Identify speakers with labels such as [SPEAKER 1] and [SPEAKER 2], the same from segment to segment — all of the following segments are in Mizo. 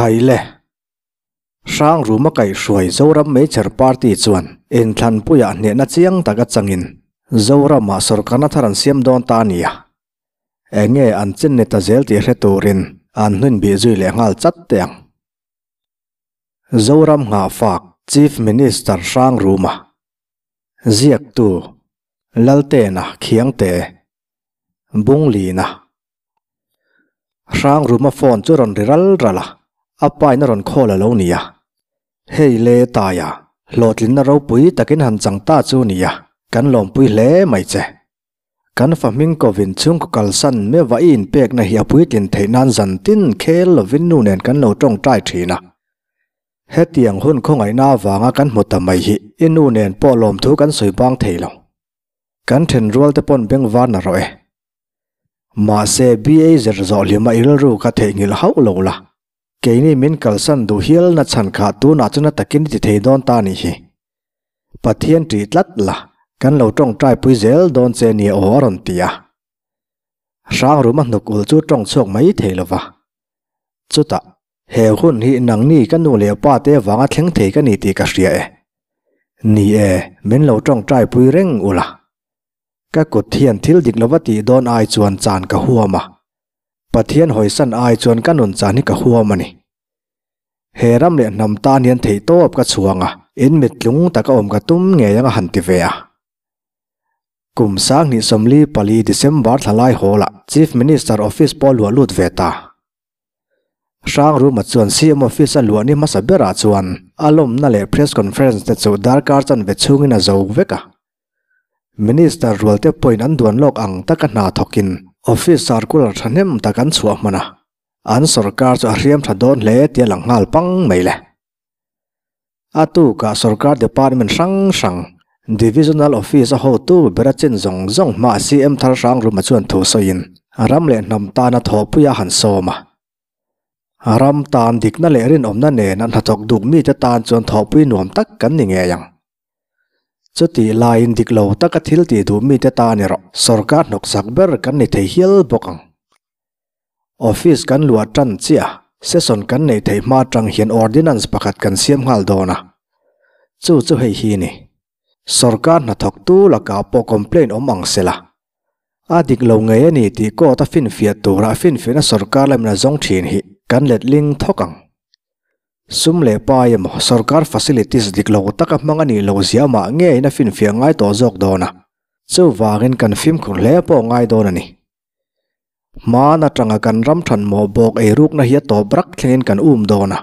[SPEAKER 1] Khai le! Hrangruma kaihhruai Zoram Meichher Party chuan inthlanpuiah hnehna chiang taka changin Zoramah sawrkarna thar an siam dawn ta a ni a. Enge an chin ni ta zel tih hre turin an hnuin bih zui leh nghal chat teh ang. Zoram nghahfak Chief Minister Hrangruma ziaktu Laltena Khiangte Bunglina Hrangruma phone chu rawn ri ral ral a, a pain a rawn call a lo ni a. Hei le Taia, hlawhtlinna ropui takin han chang ta chu ni a, kan lawmpui hle mai che. Kan fa hming kovin chhungkaw kalsan meuh a i inpekna hi a puitlin theih nan zan tin khel lovin nu nen kan lo tawngtai thin a. Hetiang hun khawngaihna avanga kan hmu ta mai hi i nu nen pawh lawmthu kan sawi bang thei lo. Kan thenrual te pawn beng var na rawh e. Mahse BA zir zawh hlima i rilru kha theihnghilh hauh lo la. Keini min kalsan duh hial na chhan kha tunah chu na takin i ti thei dawn ta nih hi. Pathian ṭih tlat la, kan lo ṭawngṭai pui zel dawn che nia aw a rawn ti a. Hrangruma hnuk ul chu ṭawng chhuak mai thei lo va. Chutah, he hun hi nangni ka nu leh pa te vanga thleng thei ka ni tih ka hria e. Ni e, min lo ṭawngṭai pui reng ula. Ka kut hian thil dik lova tih dawn ai chuan chan ka huam a. Pathian hawisan ai chuan ka nun chan hi ka huam a ni. He ram leh hnam tan hian theihtawp ka chhuang a, in mittlung taka awm ka tum ngei anga han ti ve a. Kum 2024 December thla lai hawlah Chief Minister Office pawh luah lut ve ta. Hrangruma chuan CM Office a luah ni hmasa berah chuan a lawmna leh press conference te chu darkar chanve chhungin a zo vek a. Minister rualte pawhin an duan lawk ang taka hna thawkin office circular thahnem tak an chhuah hman a. An sorkar chu a hriam tha dawn hle tia lang nghal pang mai le. A tukah sorkar department hrang hrang, Divisional Office a hotu bera chin zawng zawng hmaah CM thar Hrangruma chuan thu sawiin ram leh hnam tana thawhpui a han sawm a. Ram tan dikna leh rinawmna nen a hnathawk duk mite tan chuan thawhpui nuam tak kan ni ngei ang. Chutih laiin dik lo taka thil tih duh mite tan erawh sorkar hnawksak ber kan ni thei hial bawk ang. Office kan luah tan chiah, session kan neih theih hma atang hian ordinance pakhat kan siam nghal dawn a. Chu chu hei hi ni. Sorkar hnathawktu lakah pawh complaint awm ang se la. A dik lo ngei a ni tih court a finfiah tura finfiahna sorkar lamin a zawng thin hi kan letling thawk ang. Sum leh pai emaw sorkar facilities dik lo taka hmang a nih loh zia mah ngeiin a finfiah ngai tawh zawk dawn a. Chuvangin kan fimkhur hle pawh ngai dawn a ni. Hmaan atanga kan ram thanmawh bawk eirukna hi a tawp rak thlengin kan um dawn a,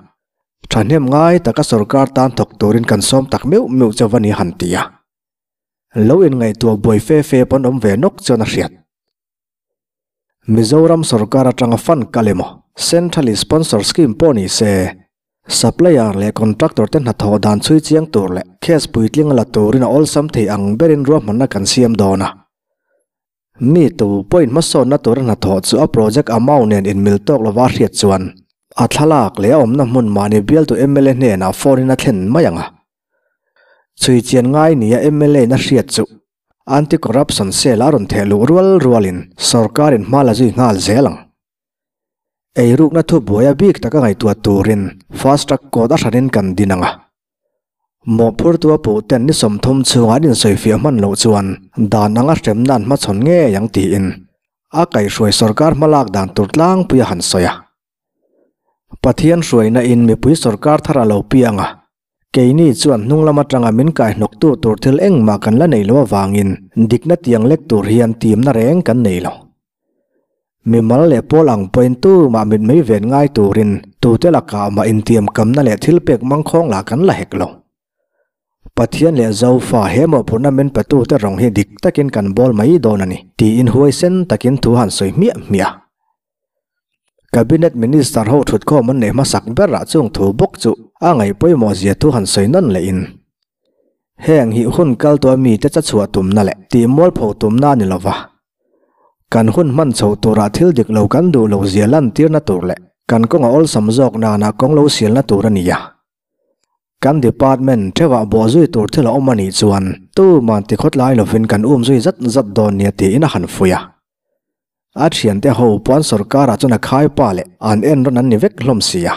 [SPEAKER 1] thahnem ngai taka sorkar tan thawk turin kan sawm tak meuh meuh chauh a ni han ti a. Lo inngaihtuah buai fe fe pawn awm ve nawk chuan a hriat. Mizoram sorkar atanga fund kal emaw, centrally sponsor scheme pawh ni se, supplier leh contractor te hnathawh dan chhui chiang tur leh case puitling a la turin a awlsam thei ang berin ruahmanna kan siam dawn a. Mi tu pawhin hmasawnna tura hnathawh chu a project amount nen inmil tawk lova hriat chuan a thlalak leh a awmna hmun mahni bialtu mla hnenah phone in a thlen mai ang a. Chhui chian ngai nia mla in a hriat chu Anti-Corruption Cell a rawn theh luh rual rualin sorkarin hma la zui nghal zel ang. Eirukna thubuai a bik taka ngaihtuah turin Fast Track Court a hranin kan din ang a. Mawhphurtu a puhten ni 30 chhungah an insawifiah hman loh chuan dan anga hremna an hmachhawn ngei ang tiin a kaihhruai sorkar hmalak dan tur tlangpui a han sawi a. Pathian hruaina in mipui sorkar thar a lo piang a, keini chuan hnung lam atanga min kaihnawktu tur thil engmah kan la nei lo avangin dikna tiang lek tur hian timna reng kan nei lo. Mimal leh pawl ang pawhin tumah mitmei ven ngai turin tute lakah mah intiamkamna leh thilpek mangkhawng lah kan la hek lo. Pathian leh Zofa he mawhphurhna min petute rawng hi dik takin kan bawl mai dawn a ni, tiin huaisen takin thu han sawi hmiah hmiah a. Cabinet Minister ho thutkhawm an neih hmasak berah chung thu bawk chu a ngaih pawimawh zia thu han sawi nawn lehin, Heng hi hun kal tawh mite cha chhuah tumna leh tihmualpho tumna a ni lova, Kan hun hman chhoh turah thil dik lo kan duh lo zia lantirna tur leh kan kawng a awlsam zawk nana kawng lo sialna tur a ni a. Kan department theuhah bawhzui tur thil a awm a nih chuan tuman tikhawt lai lovin kan um zui zat zat dawn nia tiin a han fuih a. A thiante ho puan sorkarah chuan a khaipa leh an en rawn an ni vek hlawm si a.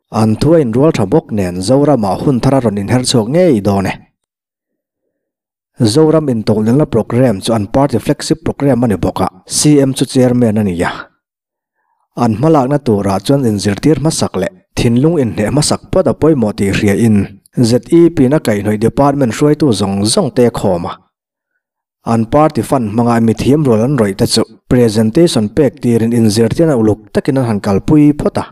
[SPEAKER 1] An thu a inrual tha bawk nen Zoramah hun thar a rawn inher chhuak ngei dawn e. Zoram intohlenna programme chu an party flagship programme a ni bawk a, CM chu chairman a ni a. An hmalakna turah chuan inzirtir hmasak leh thinlung inhneh hmasak phawt a pawimawh tih hriain ZEP-in a kaihhnawih department hruaitu zawng zawng te a khawm a. An party fund hmanga mithiam rual an rawih te chu presentation pek tirin inzirtirna uluk takin an han kalpui phawt a.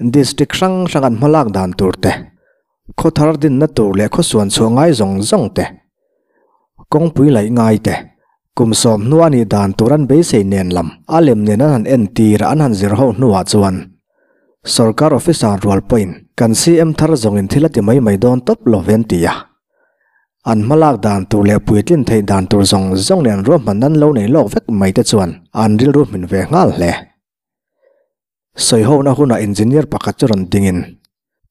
[SPEAKER 1] District hrang hrang an hmalak dan tur te, khaw thar dinna tur leh khaw suan chhuah ngai zawng zawng te, kawngpui laih ngai te, kum sawm hnu a nih dan tur an beisei nen lam a lem nen an han entir a an han zir ho hnuah chuan Sorkar officer rual pawhin kan CM thar zawngin thil a ti mai mai dawn tawp lo ve an ti a. An hmalak dan tur leh puitlin theih dan tur zawng zawng nen ruahman an lo nei lawk vek mai te chuan an rilru hmin ve nghal hle. Sawihona hunah engineer pakhat chu rawn dingin,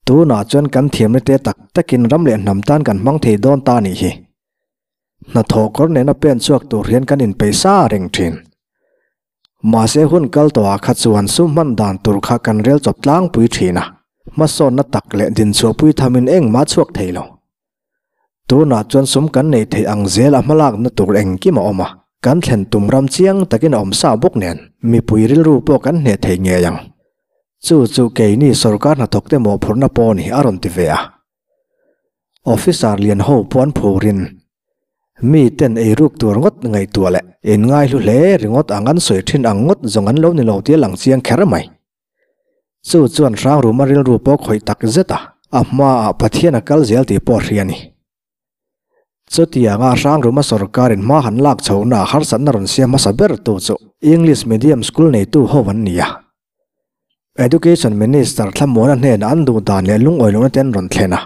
[SPEAKER 1] Tunah chuan kan thiamna te tak takin ram leh hnam tan kan hmang thei dawn ta nih hi. Hnathawh kawr nena pen chhuak tur hian kan inpeih sa reng thin. Mahse hun kal tawhah kha chuan sum hman dan tur kha kan rel chawp tlangpui thin a, hmasawnna tak leh dinchhuahpui thamin engmah chhuak thei lo. Tunah chuan sum kan nei theih ang zel a hmalakna tur engkim a awm a, kan thlen tum ram chiang takin a awm sa bawk nen mipui rilru pawh kan hneh thei ngei ang. Chu chu keini sorkar hnathawkte mawhphurhna pawh ni a rawn ti ve a. Officer lian ho pawh an phurin mi ten eiruk tur ngawt ngaihtuah leh inngaihlu hle ringawt ang an sawi thin ang ngawt zawng an lo ni lo tia lang chiang kher mai. Chu chuan Hrangruma rilru pawh khawih tak zet a, a hmaah Pathian a kal zel tih pawh a hria a ni. Chutianga Hrangruma sawrkarin hma han lak chhohna harsatna rawn siam hmasa ber tu chu English Medium School neitu ho an ni a. Education Minister Thlamuana hnenah an duh dan leh lungawi lohna te an rawn thlen a.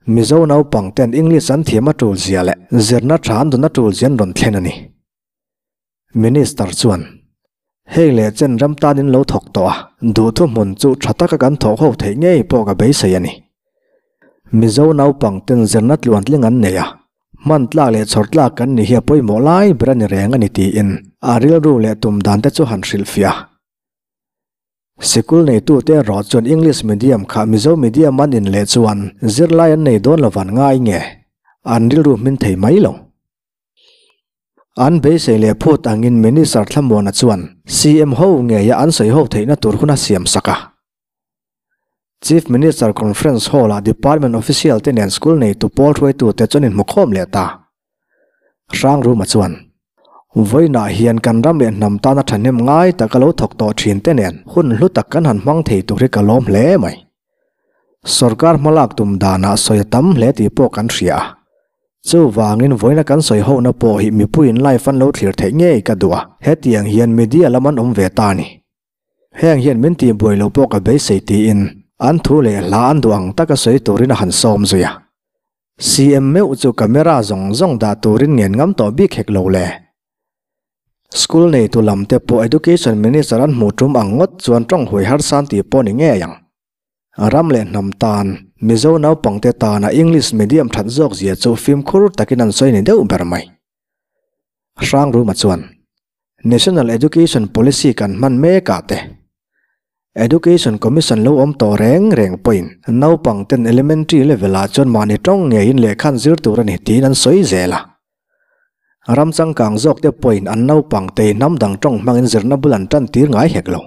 [SPEAKER 1] Mizo naupang ten English an thiam a tul zia leh zirna tha an dun a tul zia an rawn thlen a ni. Minister chuan, Hei leh chen ram tan in lo thawk tawh a, duhthu hmun chu tha taka kan thawk ho theih ngei pawh ka beisei a ni. Mizo naupang ten zirna tluantling an nei a, hman tlak leh chhawr tlak kan ni hi a pawimawh lai ber a ni reng a ni tiin a rilru leh tum dan te chu han hrilhfiah a. Sikul neitute erawh chuan English medium kha Mizo medium an in leh chuan zirlai an nei dawn lo van ngai nge an rilru hmin thei mai lo. An beisei leh phut angin Minister Thlamuana chuan CM ho ngeia an sawi ho theihna tur hun a siam sak a. Chief Minister Conference Hall-ah Department official te nen school neitu pawl hruaitute chuan inhmukhawm leh ta. Hrangruma chuan, Vawiinah hian kan ram leh hnam tana thahnem ngai tak a lo thawk tawh thin te nen hun hlu tak kan han hmang thei tur hi ka lawm hle mai. Sorkar hmalak tum danah sawi a tam hle tih pawh kan hria a. Chuvangin vawiina kan sawi hohna pawh hi mipuiin live an lo thlir theih ngei ka duh a, hetiang hian media lam an awm ve ta a ni. Heng hian min tihbuai loh pawh ka beisei tiin an thu leh hla an duh ang taka sawi turin a han sawm zui a. CM meuh chu camera zawng zawng dah turin ngen ngam tawh bik hek lo le. School neitu lam te pawh Education Minister an hmuh tum ang ngawt chuan tawng huai harsan tih pawh ni ngei ang. Ram leh hnam tan, Mizo naupangte tana English medium that zawk zia chu fimkhur takin an sawi ni deuh ber mai. Hrangruma chuan, National Education Policy kan hman mekah te, Education Commission lo awm tawh reng reng pawhin naupangten elementary level-ah chuan mahni tawng ngeiin lehkha an zir tur a ni tiin an sawi zel a. Ram changkang zawkte pawhin an naupangte hnam dang tawng hmangin zirna bul an tan tir ngai hek lo.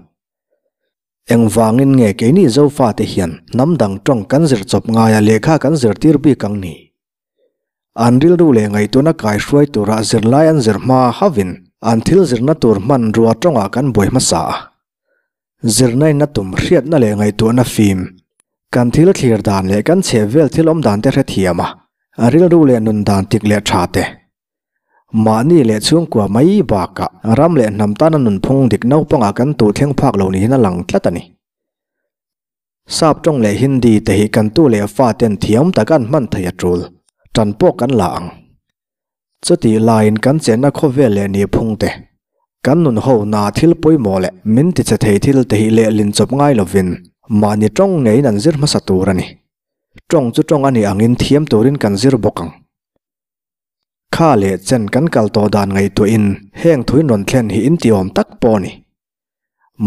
[SPEAKER 1] Engvangin nge keini Zofate hian hnam dang tawng kan zir chawp ngaia lehkha kan zirtir bik ang ni? An rilru leh ngaihtuahna kaihruai tura zirlai an zir hma hauhin an thil zirna tur hmanrua tawngah kan buai hmasa a. Zirnain a tum hriatna leh ngaihtuahna fim, kan thil thlir dan leh kan chhehvel thil awm dan te hrethiam a, rilru leh nun dan tik leh tha te Mahni leh chhungkua mai bakah ram leh hnam tana nunphung dik naupangah kan tuh thleng phak lo niin a lang tlat a ni. Sap tawng leh Hindi te hi kan tu leh fa ten thiam taka an hman thei a tul, tan pawh kan la ang. Chutih laiin kan chenna khawvel leh nihphung te, kan nun ho na thil pawimawh leh min tichhe thei thil te hi lehlin chawp ngai lovin mahni tawng ngeiin an zir hmasa tur a ni. Tawng chu tawng a nih angin thiam turin kan zir bawk ang. Kha leh chen kan kal tawh dan ngaihtuahin heng thuin rawn thlen hi in ti awm tak pawh a ni.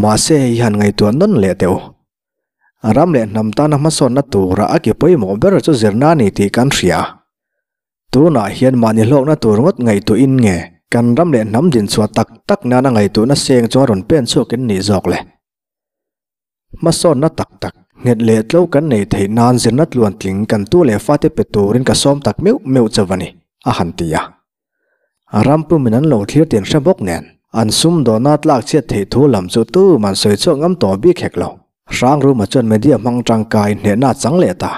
[SPEAKER 1] Mahse hei hian ngaihtuah nawn leh teh u. Ram leh hnam tana hmasawnna tura a ki pawimawh ber chu zirna a ni tih kan hria. Tunah hian mahni hlawkna tur ngawt ngaihtuahin nge kan ram leh hnam dinchhuah tak tak nana ngaihtuahna seng chu a rawn pen chhuak in nih zawk le? Hmasawnna tak tak, nghet leh tlo kan nei theih nan zirna tluantling kan tu leh fate pe turin ka sawm tak meuh meuh chauh a ni, a han ti a. Ram pumin an lo thlir tin hre bawk nen, an sumdawnna tlak chhiat theih thu lam chu tuman sawi chhuak ngam tawh bik hek lo. Hrangruma chuan media hmang tangkai hnehna a chang leh ta.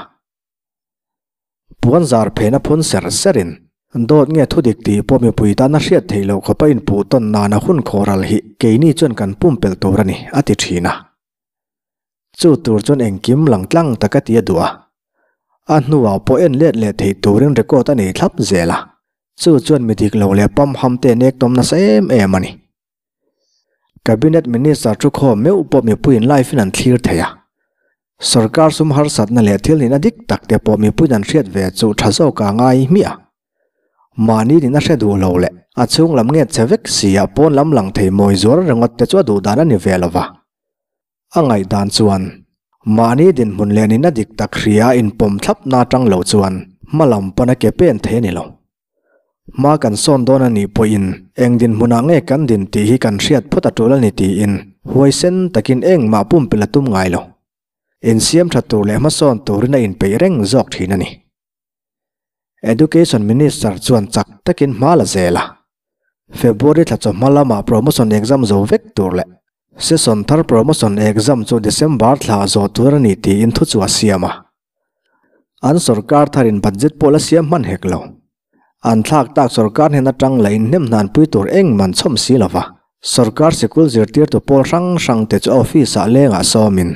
[SPEAKER 1] Puan zar phena phun ser serin, Dawt nge thudik tih pawh mipui tana hriat theih loh khawpa inpuh tawn nana hun khawhral hi keini chuan kan pumpelh tur a ni, a ti thin a. Chu tur chuan engkim lang tlang tak a ti a duh a. A hnuah pawh en let leh theih turin record a nei thlap zel a. Chu chuan mi dik lo leh pamham te nek tawm nasa em em a ni. Cabinet Minister thu khawm meuh pawh mipuiin live in an thlir thei a. Sorkar sum harsatna leh thil nihna dik tak te pawh mipuiin an hriat ve chu tha zawk a ngai hmiah a. Mahni nihna hre duh lo leh a chhung lam nget che vek si ah pawn lam lang thei mawi zuar ringawt te chu a duh dan a ni ve lo va. A ngaihdan chuan mahni dinhmun leh nihna dik tak hria inpawm thlap na atang lo chuan hma lam pana ke pen thei a ni lo. Hma kan sawn dawn a nih pawhin eng dinhmunah nge kan din tih hi kan hriat phawt a tul a ni tiin huaisen takin engmah pumpelh a tum ngai lo. Insiam tha tur leh hmasawn turin a inpeih reng zawk thin a ni. Education Minister chuan chak takin hma la zel a. February thla chawhma lamah promotion exam zo vek tur leh session thar promotion exam chu December thla zawh tur a ni tiin thu chu a siam a. An sorkar tharin budget pawh la siam hman hek lo. An thlak tak sorkar hnen atang la inhnem hnanpui tur engman chhawm si lova, sorkar sikul zirtirtu pawl hrang hrang te chu office ah lengah sawmin,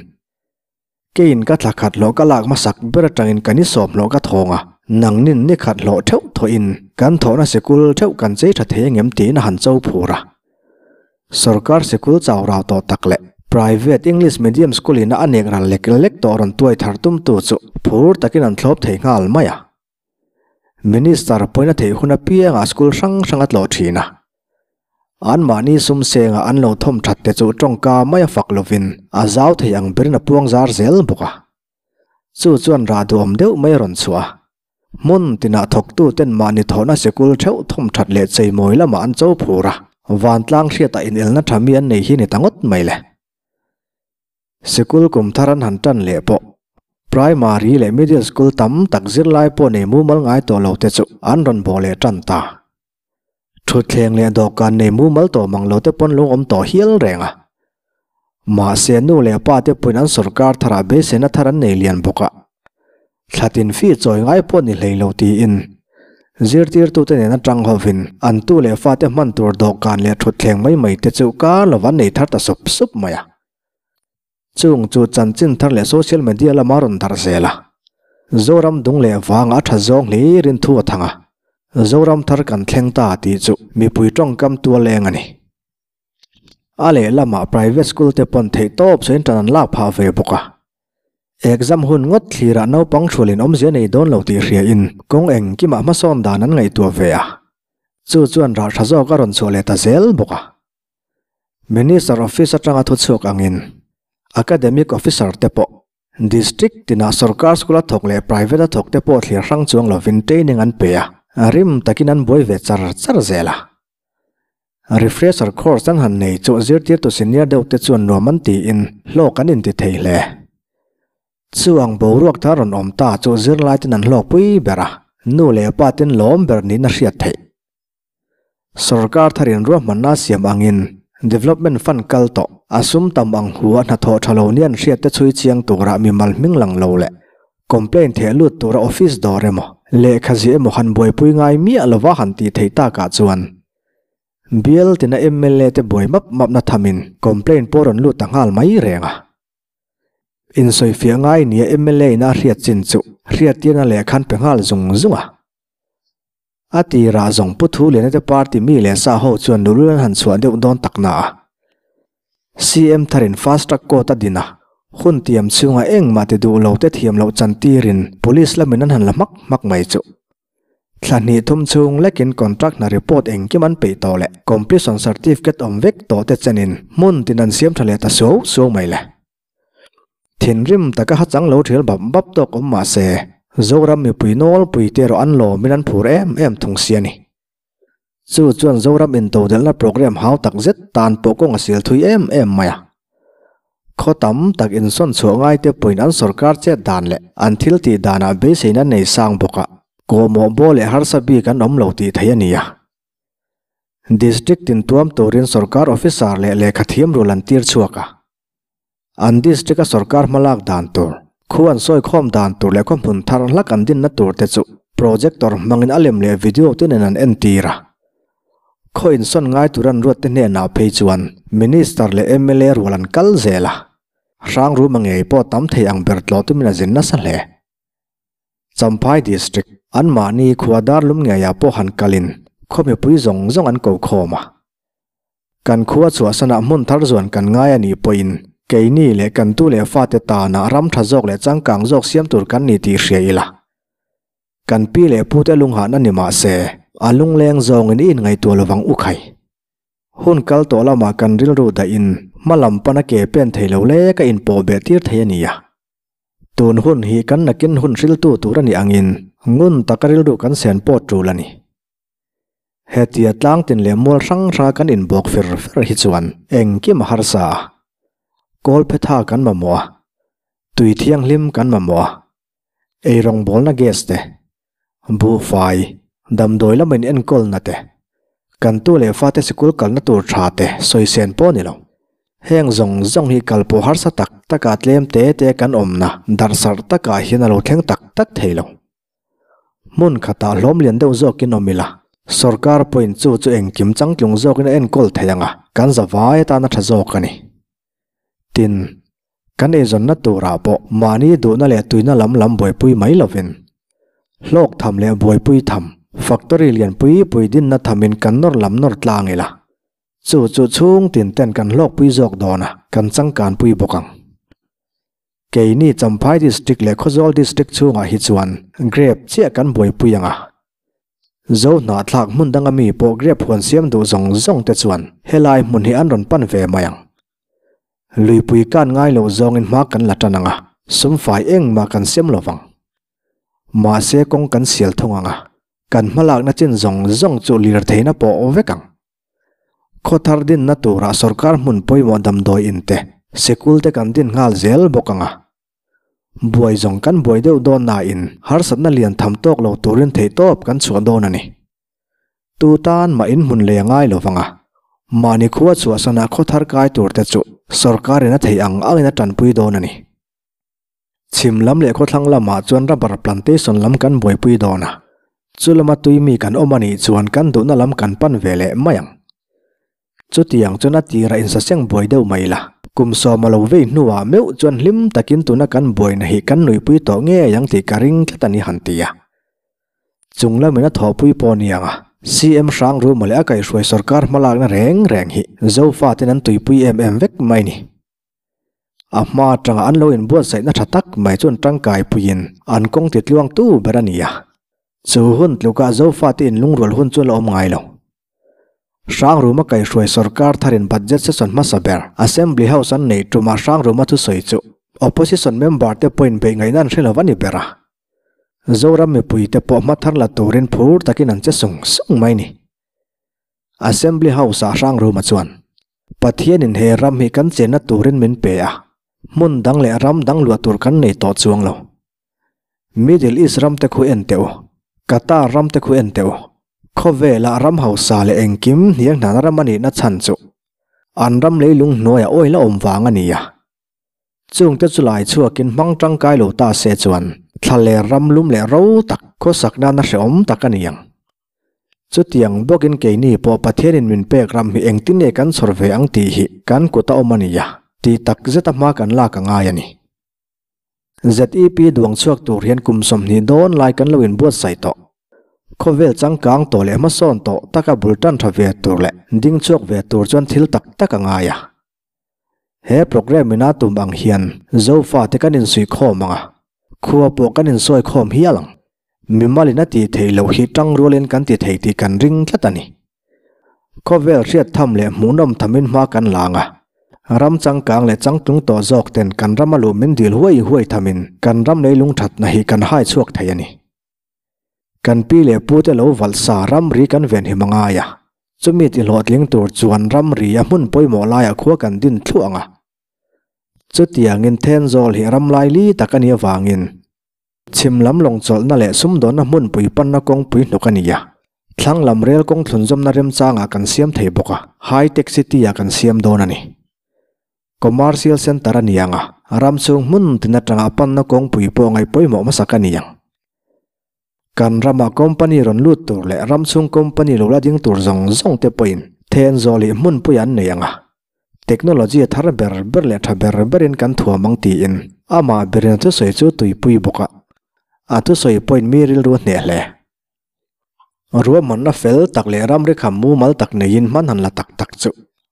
[SPEAKER 1] Keiin ka thla khat hlawh ka lak hmasak ber atangin ka ni sawm hlawh ka thawng a, nangnin ni khat hlawh theuh thawhin kan thawhna sikul theuh kan chei tha thei angem tiin a han cho phur a. Sorkar sikul chau rau tawh tak leh private English medium school ina a nek ral lek lek tawh rawn tuai thar tumtu chu phur takin an thlawp thei nghal mai a. Minister pawhin a theih hun apiangah school hrang hrang a tlawh thin a. Anmahni sum sengah an lo thawm that te chu tawngka mai a fak lovin a zau thei ang berin a puang zar zel bawk a. Chu chuan rah duhawm deuh mai a rawn chhuah a. Hmun tinah thawktuten mahni thawhna sikul theuh thawm that leh cheimawi lamah an cho phur a, vantlang hriatah inelna tha mi an nei hi ni ta ngawt mai le. Sikul kum thar an han tan leh pawh Primary leh Middle School tam tak zirlai pawh nei mumal ngai tawh lo te chu an rawn bawh leh tan ta. Thutthleng leh dawhkan nei mumal tawh mang lo te pawn lung awm tawh hial reng a. Mahse nu leh pa te pawhin an sorkar tharah beiseina thar an nei lian bawk a. Thlatin fee chawi ngai pawh ni hlei lo tiin zirtirtute nen atang hovin an tu leh fate hman tur dawhkan leh thutthleng mai mai te chu kar lova an nei thar ta sup sup mai a. Chung chu chanchin thar leh social media lama rawn darh zel a. Zoram dung leh vanga a tha zawng hlirin thu a thang a. Zoram thar kan thleng ta tih chu mipui tawngkam tual leng a ni. A lehlamah private school te pawn theih tawp sawiin tan an lak phah ve bawk a. Exam hun ngawt thlirah naupang hrualin awmzia nei dawn lo tih hriain kawng engkimah hmasawn dan an ngaihtuah ve a. Chu chuan rah tha zawk a rawn chhuah leh ta zel bawk a. Minister Office atanga thu chhuak angin Academic Officer te pawh District tinah sorkar school a thawk leh private a thawk te pawh thlir hrang chuang lovin training an pe a, rim takin an buai ve char char zel a. Refresher course an han nei chu zirtirtu senior deuh te chuan nuam an tiin hlawk an inti thei hle. Chu ang boruak thar rawn awm ta chu zirlai ten an hlawkpui ber a, nu leh pa ten lawm ber niin a hriat theih. Sorkar tharin ruahmanna siam angin Development Fund kal tawh a sum tam ang hu a hnathawh tha lo nia an hriat te chhui chiang tura mimal hming lang lo leh complaint theh lut tura office dawr emaw lehkha ziah emaw han buaipui ngai miah lova han tih theih takah chuan bial tina mla te buai map mapna thamin complaint pawh rawn lut ta nghal mai reng a. Insawifiah ngai nia mla in a hriat chin chu hriattirna lehkhan pe nghal zung zung a. A tirah zawng Pu Thuliana te party mi leh sa ho chuan nulul an han chhuah deuh dawn tak na a. CM tharin fast track court a din a, hun tiam chhunga engmah ti duh lo te thiam loh chan tirin police lamin an han la hmak hmak mai chu. Thla hnih thum chhung lekin contract hna report engkim an peih tawh leh completion certificate awm vek tawh te chenin hmun tin an siam tha leh ta suau suau mai le. Thinrim taka ha chang lo thial bap bap tawk awm mah se, Zoram mipui nawlpui te erawh an lawmin an phur em em thung si a ni. Chu chuan Zoram intodelhna programme hau tak zet tan pawh kawng a sil thui em em mai a. Khaw tam tak insawn chhuah ngai te pawhin an sorkar chet dan leh an thil tih danah beiseina nei sang bawk a, kawhmawh baw leh harsa bik an awm lo tih theih a ni a. District tin tuam turin sorkar officer leh lehkha thiam rul an tir chhuak a. An district a sorkar hmalak dan tur, khu an sawi khawm dan tur leh khaw hmun thar hlak an dinna tur te chu projector hmangin a lem leh video te nen an entir a. Khaw insawn ngai tur an ruat te hnenah phei chuan Minister leh mla rual an kal zel a. Hrangruma ngei pawh tam thei ang ber tlawh tumin a zin nasa hle. Champhai District, anmahni khua darlum ngeiah pawh han kalin khaw mipui zawng zawng an ko khawm a. Kan khua chhuahsanah hmun thar zuan kan ngai a nih pawhin keini leh kan tu leh fate tanah ram tha zawk leh changkang zawk siam tur kan ni tih hria ila. Kan pi leh pute lunghahna ni mah se, a lungleng zawngin i inngaihtuah lovang u khai. Hun kal tawh lamah kan rilru dahin hma lam pana ke pen thei lo lek a inpawh beh tir thei a ni a. Tun hun hi kan nakin hun hriltu tur a nih angin ngun taka rilru kan sen pawt tul a ni. Hetia tlang tin leh mual hrang hranga kan inbawk fer fer hi chuan engkim a harsa a. Kawlphetha kan mamawh a, tui thianghlim kan mamawh a, eirawngbawlna gas te, buhfai, damdawi lama in enkawlna te, kan tu leh fate sikul kalna tur tha te sawi sen pawh a ni lo. Heng zawng zawng hi kalpawh harsa tak takah tlem te te kan awmna darhsarh takah hian a lo thleng tak tak thei lo. Hmun khatah hlawm lian deuh zawkin awm ila, sorkar pawhin chu chu engkim changtlung zawkin a enkawl thei ang a, kan za vai atana tha zawk a ni. Tin, kan eizawnna turah pawh mahni duhna leh tuina lam lam buaipui mai lovin, hlawk tham leh buaipui tham, factory lian pui pui dinna thamin kan nawr lam nawr tlang ila, chu chu chhung tin ten kan hlawkpui zawk dawn a, kan changkanpui bawk ang. Keini Champhai District leh Khawzawl District chhungah hi chuan grape chiah kan buaipui ang a. Zo hnahthlak hmun danga mi pawh grape huan siam duh zawng zawng te chuan helai hmun hi an rawn pan ve mai ang. Luipui kan ngai loh zawngin hma kan la tan ang a, sumfai engmah kan siam lo vang. Mahse kawng kan sial thung ang a, kan hmalakna chin zawng zawng chu lirtheihna pawh awm vek ang. Khawthar dinna turah sorkar hmun pawimawh damdawi in te, sikul te kan din nghal zel bawk ang a. Buai zawng kan buai deuh dawn nain harsatna lian tham tawk lo turin theihtawp kan chhuah dawn a ni. Tu tan mah in hmun lei a ngai lo vang a, mahni khua chhuahsanah khawthar kai tur te chu sorkarin a theih ang angin a tanpui dawn a ni. Chhim lam leh khawthlang lamah chuan rubber plantation lam kan buaipui dawn a, chu lama tui mi kan awm a nih chuan kan duhna lam kan pan ve leh mai ang. Chutiang chuan a tirah insaseng buai deuh mai la, kum sawma lo vei hnuah meuh chuan hlim takin tuna kan buaina hi kan nuihpui tawh ngei ang tih ka ring tlat a ni han ti a. Chung lamin a thawhpui pawh ni ang a, CM Hrangruma leh a kaihhruai sorkar hmalakna reng reng hi Zofaten an tuipui em em vek mai ni. A hma atanga an lo inbuatsaihna tha tak mai chuan tangkai puiin an kawng ti tluang tu ber a ni a. Chu hun tlukah Zofate inlungrual hun chu a la awm ngai lo. Hrangruma kaihhruai sorkar tharin budget session hmasa ber Assembly House an neih tumah Hrangruma thusawi chu Opposition member te pawhin beih ngaihna an hre lo a ni ber a. Zoram mipuite pawh hma thar la turin phur takin an che sung sung mai ni. Assembly House-ah Hrangruma chuan, Pathianin he ram hi kan chenna turin min pe a, hmun dang leh ram dang luah tur kan nei tawh chuang lo. Middle East ram te khu en teh u, Qatar ram te khu en teh u, khawvelah ram hausa leh engkim hniang hnana ram a nihna chhan chu an ram leilung hnuaiah oil a awm vang a ni a. Chungte chu lai chhuakin hmang tangkai lo ta se chuan thla leh ram lum leh ro tak khawsak nana hrehawm tak a ni ang. Chutiang bawkin keini pawh Pathianin min pek ram hi engtin nge kan chhawr ve ang tih hi kan kut a awm a ni a, tih tak zeta hma kan lak a ngai a ni. ZEP duang chhuak tur hian kum 20 dawn lai kan lo inbuatsaih tawh. Khawvel changkang tawh leh hmasawn tawh taka bul tan tha ve tur leh ding chhuak ve tur chuan thil tak tak a ngai a. He programme ina tum ang hian Zofa te kan insuih khawm ang a, khua pawh kan insawi khawm hial ang. Mimal in a tih theih loh hi tang rualin kan ti thei tih kan ring tlat a ni. Khawvel hriat tham leh hmuhnawm thamin hma kan lang a. Ram changkang leh changtlung tawh zawk ten kan rama luh min dil huai huai thamin kan ram leilung thatna hi kan hai chhuak thei a ni. Kan pi leh pu te lo valh sa ramri kan ven him a ngai a, chumi ti hlawhtling tur chuan ramri a hmun pawimawh laiah khua kan din thluah ang a. Chutiangin Thenzawl hi ram lai li tak a nih avangin chhim lam lawng chawlhna leh sumdawnna hmunpui panna kawngpui hnawk a ni a, thlang lam rel kawng thlunzawmna remchangah kan siam thei bawk a, High Tech City-ah kan siam dawn a ni. Commercial Centre a ni ang a, ram chhung hmun tin atanga panna kawngpui pawh ngaih pawimawh hmasak a ni ang. Kan rama company rawn lut tur leh ram chhung company lo la ding tur zawng zawng te pawhin Thenzawl hi hmunpui an nei ang a, technology a thar ber ber leh tha ber berin kan thuam ang tiin amah berin a thusawi chu tuipui bawk a, a thusawi pawhin mi rilru a hneh hle. Ruahmanna fel tak leh ramri kham mumal tak neiin hman han la tak tak chu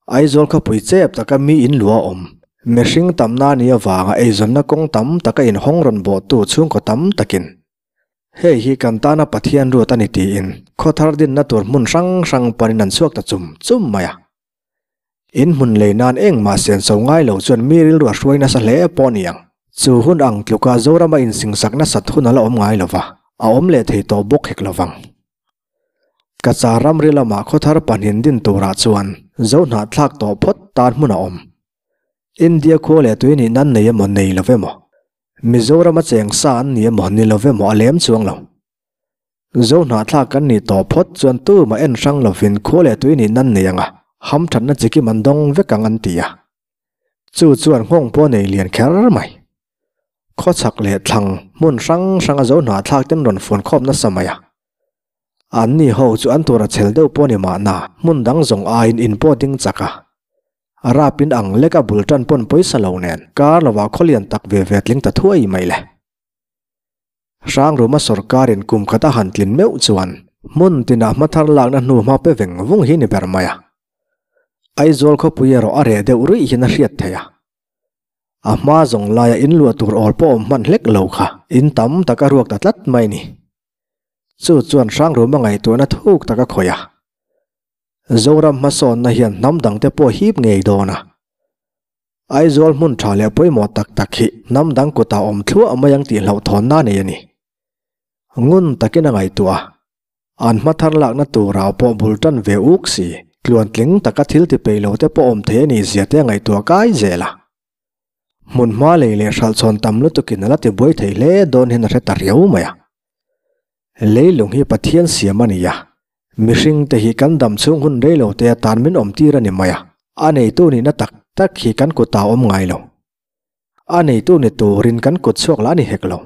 [SPEAKER 1] Aizawl khawpui chep taka mi in luah awm. Mihring tamna ni avanga eizawnna kawng tam taka inhawng rawn bawhtu chhungkaw tam takin hei hi kan tana Pathian ruat a ni tiin khawthar dinna tur hmun hrang hrang panin an chhuak ta chum chum mai a. In hmun lei nan engmah senso ngai lo chuan mi rilru a hruai nasa hle pawh a ni ang. Chu hun ang tluka Zorama insingsak nasat hun a la awm ngai lo va, a awm leh thei tawh bawk hek lo vang. Ka char ramri lamah khawthar pahnin din turah chuan zo hnahthlak tawh phawt tan hmun a awm. India khua leh tui nih nan nei emaw nei lo emaw, Mizorama cheng sa an ni emaw ni lo emaw a lem chuang lo. Zo hnahthlak kan nih tawh phawt chuan tumah en hrang lovin khua leh tui nih nan nei ang a, hamthatna chi kim an dawng vek ang an ti a. Chu chuan nghawng pawh nei lian kher mai. Khawchhak leh thlang hmun hrang hranga zo hnahthlak ten rawn fuan khawp nasa mai a. Anni ho chu an tura chhel deuh pawh ni mahna hmun dang zawng aiin in pawh ding chak a. Rapin ang leka bul tan pawn pawisa lo nen kar lovah khawlian tak ve ve tling ta thuai mai le. Hrangruma sawrkarin kum khat a han tlin meuh chuan hmun tinah hmathar lakna hnu hma pe veng vung hi ni ber mai a. Aizawl khawpui erawh a reh deuh ruih hian a hriat theih a. A hma zawng laia in luah tur awl pawh awm hman hlek lo kha in tam tak a ruak ta tlat mai ni. Chu chuan Hrangruma ngaihtuahna thuk tak a khawih a. Zoram hmasawnna hian hnam dangte pawh hip ngei dawn a. Aizawl hmun tha leh pawimawh tak tak hi hnam dang kutah awm thluah mai ang tih hlauhthawnna nei a ni. Ngun takin a ngaihtuah a, an hma thar lakna turah pawh bul tan ve uk si, tluantling taka thil ti peih lo te pawh awm thei a nih zia te a ngaihtuah kai zel a. Hmun hma lei leh hralhchhawn tam lutukin a la ti buai thei hle dawn hian a hre ta riau mai a. Leilung hi Pathian siam a ni a, mihring te hi kan dam chhung hun rei lo te atan min awm tir a ni mai a, a neitu nihna tak tak hi kan kutah a awm ngai lo. A neitu ni turin kan kut chhuak lah a ni hek lo.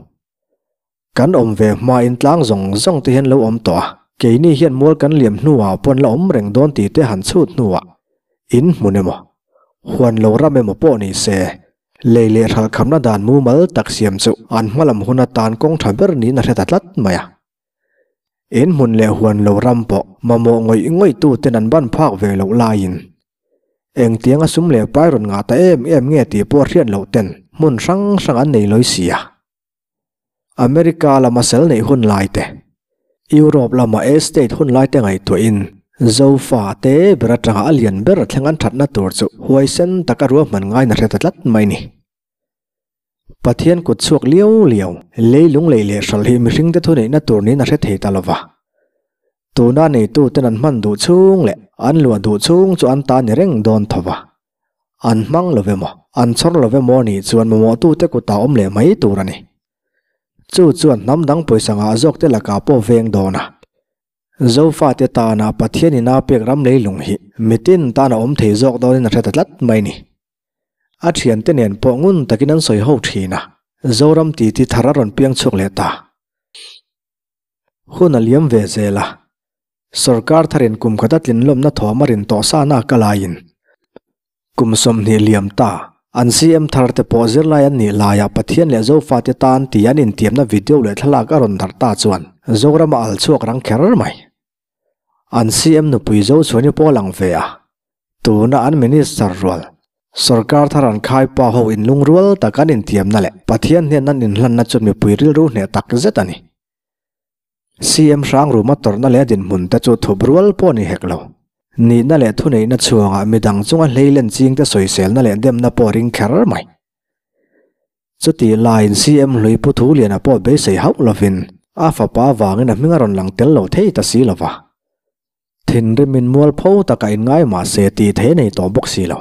[SPEAKER 1] Kan awm ve hmain tlang zawng zawng te hian lo awm tawh a, keini hian mual kan liam hnuah pawn la awm reng dawn tih te han chhut hnuah in hmun emaw, huan lo ram emaw pawh ni se, Lei leh hralkhamna dan mumal tak siam chu an hmalam hun atan kawng tha ber niin a hre ta tlat mai a. In hmun leh huan lo ram pawh mamawh ngawih ngawih tu ten an ban phak ve loh laiin engtianga sum leh pai rawn ngah ta em em nge tih pawh hriat loh ten hmun hrang hrang an nei lawi si a. America lama sel neih hun lai te, Europe lama estate hun lai te ngaihtuahin Zofa te ber atanga a lian ber thleng an thatna tur chu huaisen taka ruahman ngaina hre ta tlat mai ni. Pathian kut chhuak liau liau, leilung lei leh hral hi mihringte thuneihna tur niin a hre thei ta lova. Tuna neituten an hman duh chhung leh an luah duh chhung chu an ta ni reng dawn tho va. An hmang lo emaw, an chhawr lo emaw anih chuan mamawhtute kutah awm leh mai tur a ni. Chu chuan hnam dang pawisa ngah zawkte lakah pawh veng dawn a. Zofate tana Pathian ina pek ram leilung hi mitin tan a awm thei zawk dawnin a hre ta tlat mai ni. A thiante nen pawh ngun takin an sawi ho thin a, Zoram titi thar a rawn piang chhuak leh ta. Hun a liam ve zel a, sawrkar tharin kum khata tlinlawmna thawm a rin tawh sa na ka laiin kum 20 liam ta an CM thar te pawh zirlai an nih laiah Pathian leh Zofate tan tih an intiamna video leh thlalak a rawn darh ta chuan Zoram a al chhuak rang kher mai. An CM nupui Zochhuani pawh a lang ve a, tuna an Minister rual sawrkar thar an khai pa ho inlungrual tak an intiamna leh Pathian hnen an inhlanna chuan mipui rilru hneh tak zet a ni. CM Hrangruma tawrhna leh dinhmun te chu thup rual pawh a ni hek lo. Nihna leh thuneihna chhuangah midang chunga hleilen chingte sawiselna leh demna pawh a ring kher mai. Chutih laiin CM hlui Pu Thuliana pawh beisei hauh lovin a fapa avangin a hming a rawn lang tel lo thei ta si lova. Thinrimin mualpho taka inngai mah se tih thei a nei tawh bawk si lo.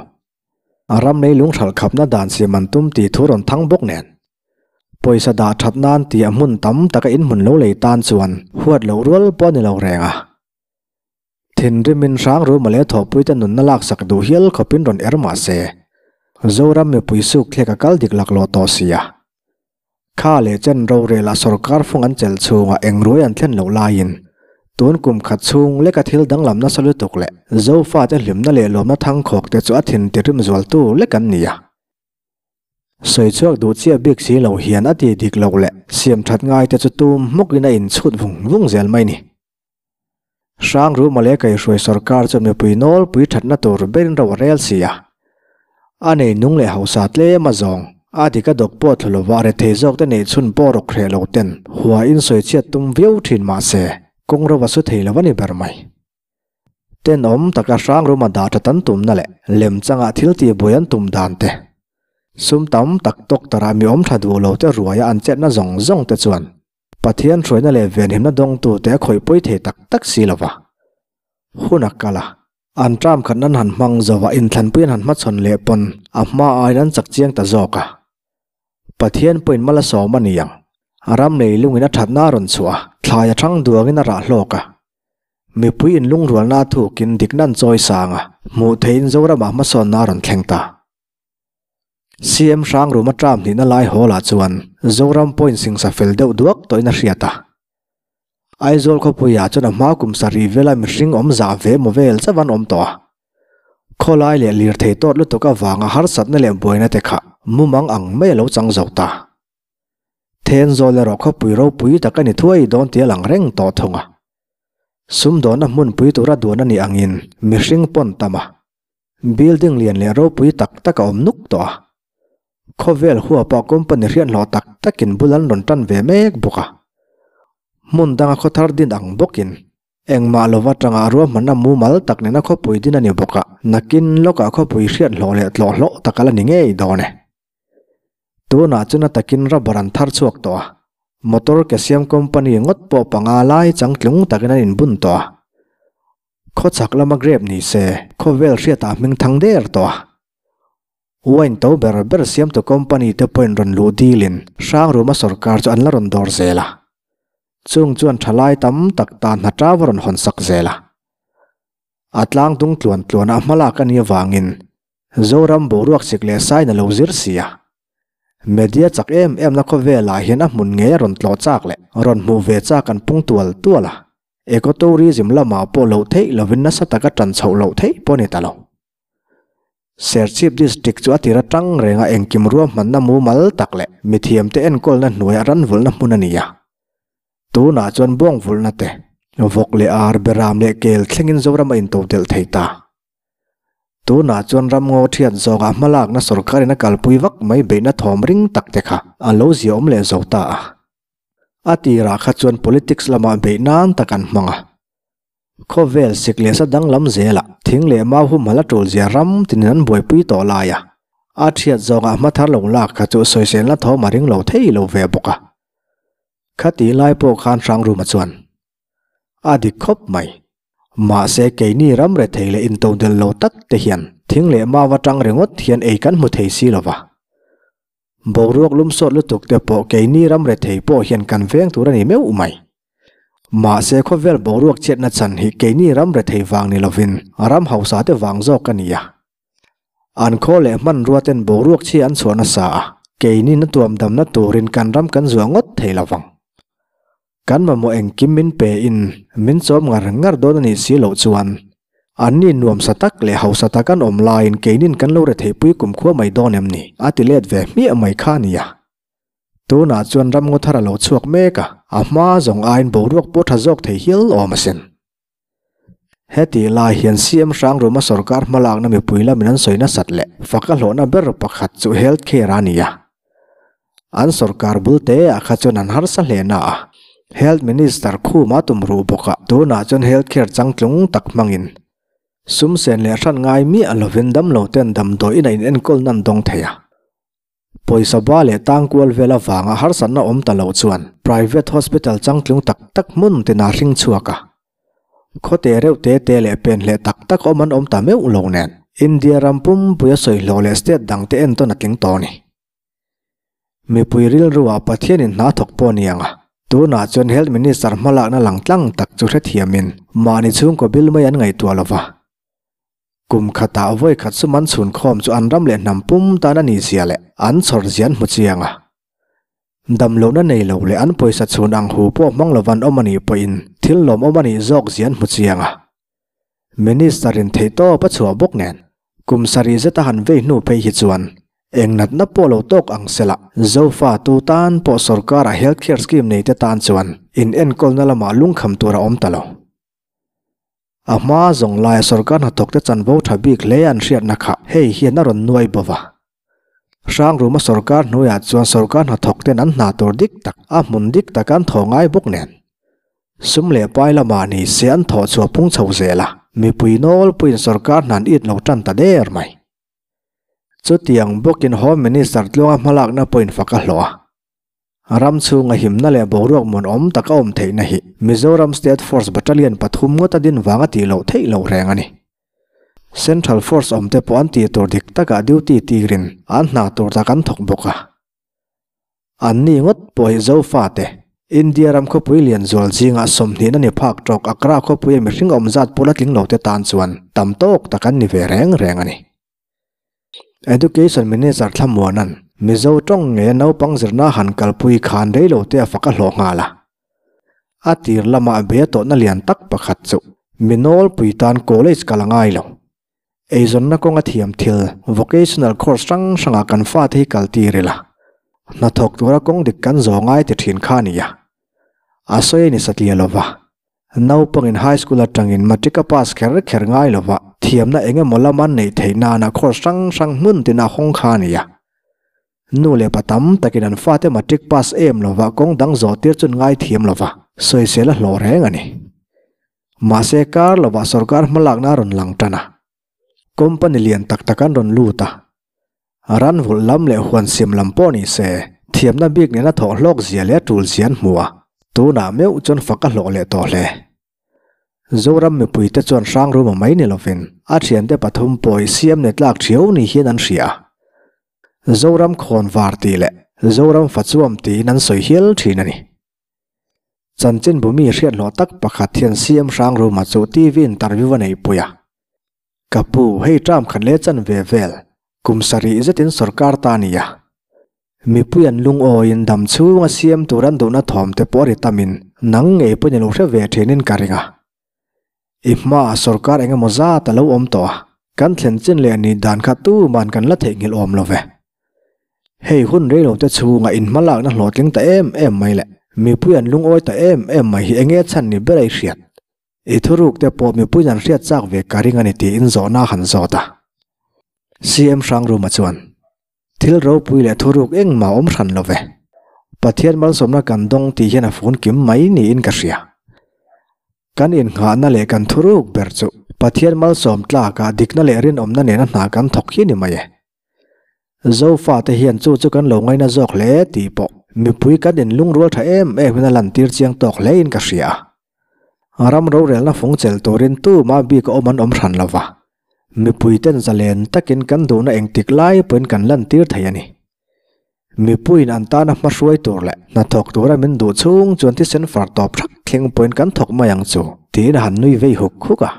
[SPEAKER 1] A ram lei lunghralh khapna dan siam an tum tih thu rawn thang bawk nen. Pawisa dah that nan tih a hmun tam taka inhmun lo lei tan chuan huat loh rual pawh a ni lo reng a. Thinrimin Hrangruma leh Thawhpuite nunna laksak duh hial khawpin rawn er mah se, Zoram mipui suk thlek a kal dik laklawh tawh si a. Kha leh chen rorel a sorkar fung an chelh chhungah eng ruai an thlen loh laiin tun kum khat chhung leka thil danglam nasa lutuk leh Zofate hlimna leh lawmna thangkhawk te chu a thin tirim zualtu lek an ni a. Sawi chhuak duh chiah bik si lo hian a ti dik loh leh siam that ngai te chu tum hmawkin a inchhut vung vung zel mai ni. Hrangruma leh Kaihruai sorkar chuan mipui nawlpui thatna tur berin ro a rel si a. A nei nung leh hausa tlem a zawng, a dik a dawk pawh thlu lova rethei zawk te neih chhun pawh rawk hreh lo ten hua in sawi chhiat tum viau thin mah se kawng ro a su thei lo a ni ber mai. Tenawm taka Hrangruma dah tha tan tumna leh lemchangah thil tihbuai an tum dan te, sum tam tak doctor ah mi awm tha duh lo te ruaia an chetna zawng zawng te chuan Pathian hruaina leh venhimna dawngtute a khawih pawi thei tak tak si lo va. Hun a kal a, an term khat nan han hmang zo a, inthlanpui an han hmachhawn leh pawn a hma aiin an chak chiang ta zawk a. Pathian pawhin mal a sawm a ni ang. A ram lei lungin a thatna a rawn chhuah a, thlai a thang duangin a rah hlawk a. Mipui inlungrualna a thukin dikna an chawi sang a, hmuh theihin Zoramah hmasawnna a rawn thleng ta. CM Hrangruma term hnihna lai hawl ah chuan Zoram point singsa fel deuh duak tawhin a hriat a. Aizawl khawpui ah chuan a hma kum sarih vela mihring awm zah ve maw vel chauh an awm tawh a. Khawlai leh lirthei tawt lutuk avanga harsatna leh buaina te kha mumang ang mai a lo chang zo ta. Thenzawl erawh khawpui ropui tak a ni thuai dawn tih a lang reng tawh thung a. Sumdawnna hmunpui tura duan a nih angin mihring pawn tam a. Building lian leh ropui tak tak a awm nuk tawh a. Khawvel huapa company hriathlawh tak takin bul an rawn tan ve mek bawk a. Hmun danga khawthar din ang bawkin engmah lova tanga ruahmanna mumal tak nena khawpui din a ni bawk a, nakin lawkah khawpui hriathlawh leh tlawhhlawh tak a la ni ngei dawn e. Tunah chuan a takin rubber an thar chhuak tawh a, motor ke siam company ngawt pawh panga lai changtlung takin an inbun tawh a. Khawchhak lama grape ni se, khawvel hriatah hming thang der tawh a. Wine to ber ber siamtu company te pawhin rawn luh dilin Hrangruma sorkar chu an la rawn dawr zel a. Chung chuan thalai tam tak tan hna tau a rawn hawn sak zel a. A tlang dung tluan tluan a hmalak a nih avangin Zoram boruak sik leh sain a lo zir si a. Media chak em em na khawvelah hian a hmun ngei a rawn tlawh chak leh rawn hmuh ve chak an pung tual tual a. Ecotourism lamah pawh loh theih lovin nasa taka tan chhoh loh theih pawh a ni ta lo. Serchhip District chu a tir atang renga engkim ruahmanna mumal tak leh mithiamte enkawlna hnuaiah ranvulhna hmun a ni a. Tunah chuan buangvulhna te, vawk leh ar, beram leh kel thlengin Zoram a intodelh thei ta. Tunah chuan ramngaw thiat zawkah hmalakna sorkarin a kalpui vak mai beihna thawm ring tak te kha a lo ziaawm leh zo ta a. A tirah kha chuan politics lamah beih nan tak an hmang a. Khawvel sik leh sa danglam zelah thing leh mau humhal a tul zia ram tinin an buaipui tawh lai a. A thiat zawngah hma thar lo lak kha chu sawiselna thawm a ring lo thei lo ve bawk a. Khatih lai pawh khan Hrangruma chuan, A dik khawp mai. Mahse keini ram rethei leh intodelh lo tak te hian thing leh mau atang ringawt hian ei kan hmu thei si lo va. Boruak lum sawt lutuk te pawh keini ram rethei pawh hian kan veng tur a ni meuh mai. Mahse khawvel boruak chhiatna chan hi keini ram rethei vang ni lovin ram hausa te vang zawk a ni a. An khaw leh hmanrua ten boruak chhia an chhuah nasa a, keini na tuam damna turin kan ram kan zuah ngawt thei lo vang. Kan mamawh engkim min pe in min chawm ngar ngar dawn a nih si loh chuan anni nuamsa tak leh hausa tak an awm laiin keinin kan lo retheihpui kumkhua mai dawn em ni? a ti let ve hmiah mai kha a nia. Tunah chuan ramngaw thar a lo chhuak mek a, a hma zawng aiin boruak pawh tha zawk thei hial awm asin. Hetih lai hian CM Hrangruma sorkar hmalakna mipui lamin an sawi nasat leh fak a hlawhna ber pakhat chu health care a ni a. An sorkar bul te ah kha chuan an harsa hle na a, Health Minister khuma tum ruh bawk a, tunah chuan health care changtlung tak hmangin. Sum sen leh hran ngai miah lovin damlo ten damdawi ina in enkawl nan dawng thei a. Pawisa ba leh tangkual vel avanga harsatna awm ta lo chuan private hospital changtlung tak tak hmun tina hring chhuak a. Khawte reuh te te leh pen hleh tak tak awm an awm ta meuh lo nen India ram pumpuia sawihlawh leh state dangte entawn a tling tawh a ni. Mipui rilruah Pathianin hna thawk pawh a ni ang a, tunah chuan Health Minister hmalakna lang tlang tak chu hrethiamin mahni chhungkaw bil mai an ngaihtuah lo va. Kum khatah vawi khat sum an chhunkhawm chu an ram leh hnam pum tan a nihzia leh an chhawr zia an hmu chiang a. Damlohna nei lo leh an pawisa chhun ang hu pawh hmang lova an awm a nih pawhin thil lawmawm a nih zawk zia an hmu chiang a. Minister-in theihtawp a chhuah bawk nen Kum sarih zeta han vei hnu phei hi chuan eng natna pawh lo tawk ang sela, Zofa tu tan pawh sorkara health care scheme nei te tan chuan in enkawlna lamah lungkham tur a awm ta lo. A hma zawng laia sorkar hnathawk te chanvo tha bik hle an hriatna kha hei hian a rawn nuai bo va. Hrangruma sorkar hnuaiah chuan sorkar hnathawk ten an hna tur dik tak, a hmun dik tak an thaw ngai bawk nen. Sum leh pai lamah ni se an thawh chhuah phung chho zel a, mipui nawlpuiin sorkar hna an it lo tan ta der mai. Chutiang bawkin Home Minister tluanga hmalakna pawhin fak a hlawh a. Ram chhunga himna leh boruak muanawm tak a awm theihna hi Mizoram State Force Battalion pathum ngawt a din vanga tih loh theih loh reng a ni. Central Force awmte pawh an tih tur dik takah duty tirin an hna tur tak an thawk bawk a. An ni ngawt pawh hi Zofate, India ram khawpui lian zual zingah sawmhnihna ni phak tawk Accra khawpuia mihring awm zat pawh la tling lote tan chuan tam tawk tak an ni ve reng reng a ni. Education Minister Thlamuana'n Mizo tawng ngeia naupang zirna han kalpui khan reilote a fak a hlawh nghal a. A tir lamah be tawhna lian tak pakhat chu mi nawlpui tan college kal a ngai lo. Eizawnna kawnga thiam thil, vocational course hrang hrangah kan fate hi kal tir ila, hnathawk tura kawng dik kan zawh ngai ti thin kha a ni a. A sawi a ni satliah lo va. Naupangin high school atangin matric a pass kher kher ngai lo va, thiamna eng emaw lama neih theih nana course hrang hrang hmun tina hawng kha a ni a. Nu leh pa tam takin an fate matric pass em lo va kawng dang zawh tir chu an ngai thiam lo va, sawisel a hlawh reng a ni. Mahse kar lovah sorkar hmalakna a rawn lang tan a, company lian tak tak an rawn lut a, ran vulh lam leh huan siam lam pawh ni se thiamna bik nena thawh hlawk zia leh a tul zia an hmu a, tunah meuh chuan fak a hlawh leh tawh hle. Zoram mipuite chuan Hrangruma mai ni lovin a thiante pathum pawh i siam ni tlak thiau ni hian an hria a, Zoram khawnvar tih leh Zoram fachuam tiin an sawi hial thin a ni. Chanchinbu mi hriathlawh tak pakhat hian CM Hrangruma chu TV interview a neihpui a. Ka pu, hei term khat leh chan ve vel, kum sarih zetin sorkar ta a ni a. Mipui an lungawiin dam chhunga CM tur an duhna thawm te pawh a ri tamin nang ngei pawhin i lo hre ve thinin ka ring a. I hmaah sorkar eng emaw zat a lo awm tawh a, kan thlen chin leh nih dan kha tuman kan la theihnghilh awm lo ve. Hei hun reilote chhunga inhmalakna hlawhtling ta em em mai leh mipui an lungawi ta em em mai hi enge chhan ni ber a i hriat? I thuruk te pawh mipuiin an hriat chak ve ka ring a ni tiin zawhna a han zawt a. CM Hrangruma chuan, Thil ropui leh thuruk engmah awm hran lo ve. Pathian malsawmna kan dawng tih hian a fun kim mai niin ka hria. Kan innghahna leh kan thuruk ber chu Pathian malsawm tlakah dikna leh rinawmna nena hna kan thawk hi ni mai e. Zofate hian chu chu kan lo ngaina zawk hle tih pawh mipui kan inlungrual tha em em in a lantir chiang tawk hle in ka hria a. Ram rorelna fung chel turin tuma bik a awm an awm hran lo va, mipui ten zalen takin kan duhna engtik lai pawhin kan lantir thei a ni. Mipuiin an tana hmahruai tur leh hnathawk tura min duh chhung chuan thisen far tawp thak thleng pawhin kan thawk mai ang chu tiin a han nui vei huk huk a.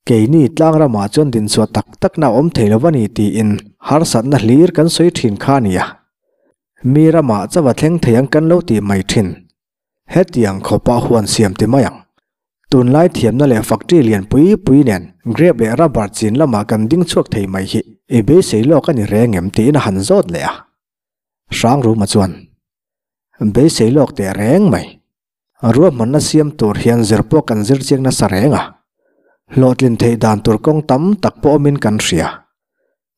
[SPEAKER 1] Keini tlang ramah chuan dinchhuah tak takna a awm thei lo a ni tiin harsatna hlir kan sawi thin kha a ni a. Mi ramah chauh a thleng thei ang kan lo tih mai thin. Hetiang khawpah huan siam ti mai ang. Tunlai thiamna leh factory lian pui pui nen grape leh rubber chin lamah kan ding chhuak thei mai hi i beisei lawk a ni reng em tiin a han zawt leh a. Hrangruma chuan, Beisei lawk teh reng mai. Ruahmanna siam tur hian zir pawh kan zir chiang nasa reng a, hlawhtlin theih dan tur kawng tam tak pawh awmin kan hria.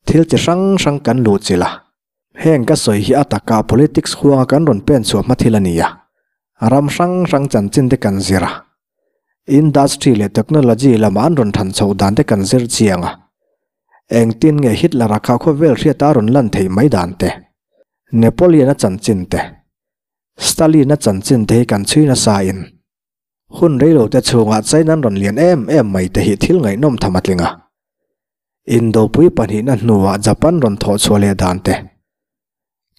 [SPEAKER 1] Thil chi hrang hrang kan luh chilh a, heng ka sawi hi a taka politics huanga kan rawn pen chhuah hma thil a ni a, ram hrang hrang chanchin te kan zir a. Industry leh technology lama an rawn than chhoh dan te kan zir chiang a. Engtin nge Hitler-a kha khawvel hriata rawn lan theih mai dan te, Napoleon-a chanchin te, Stalin-a chanchin te hi kan chhui nasa in hun reilo te chhungah China an rawn lian em em mai te hi thil ngaihnawm tham a tling a. Indopui pahnihna hnuah Japan rawn thawh chhuah leh dan te,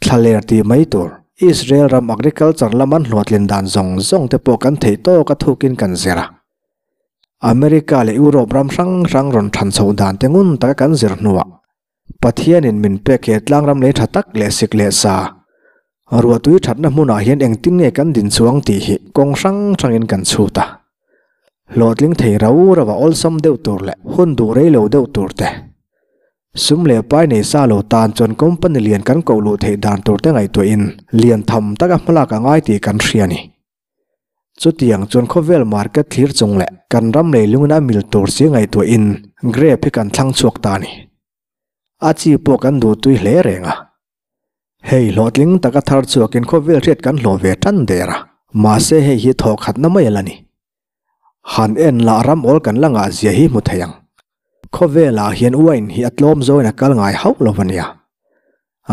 [SPEAKER 1] Thlaler tih mai tur, Israel ram agriculture lam an hlawhtlin dan zawng zawng te pawh kan theih tawk a thukin kan zir a. America leh Europe ram hrang hrang rawn than chhoh dan te ngun taka kan zir hnuah Pathianin min pek he tlangram lei tha tak leh sik leh sa ruahtui thatna hmunah hian engtin nge kan din chuang tih hi kawng hrang hrangin kan chhut a. Hlawhtling thei rau rauh a awlsam deuh tur leh hun duh rei lo deuh tur te. Sum leh pai nei sa lo tan chuan company lian kan koh luh theih dan tur te ngaihtuahin lian tham taka hmalak a ngai tih kan hria a ni. Chutiang chuan khawvel market thlir chung leh kan ram leilungin a mil tur si ngaihtuahin grape hi kan thlang chhuak ta a ni. A chi pawh kan duhtui hle reng a. Hei hlawhtling taka thar chhuakin khawvel hriat kan hlawh ve tan der a, mahse hei hi thawhkhatna mai a la ni. Han en lah ram awl kan la ngah zia hi hmu thei ang. Khawvelah hian wine hi a tlawm zawin a kal ngai hauh lo a nia.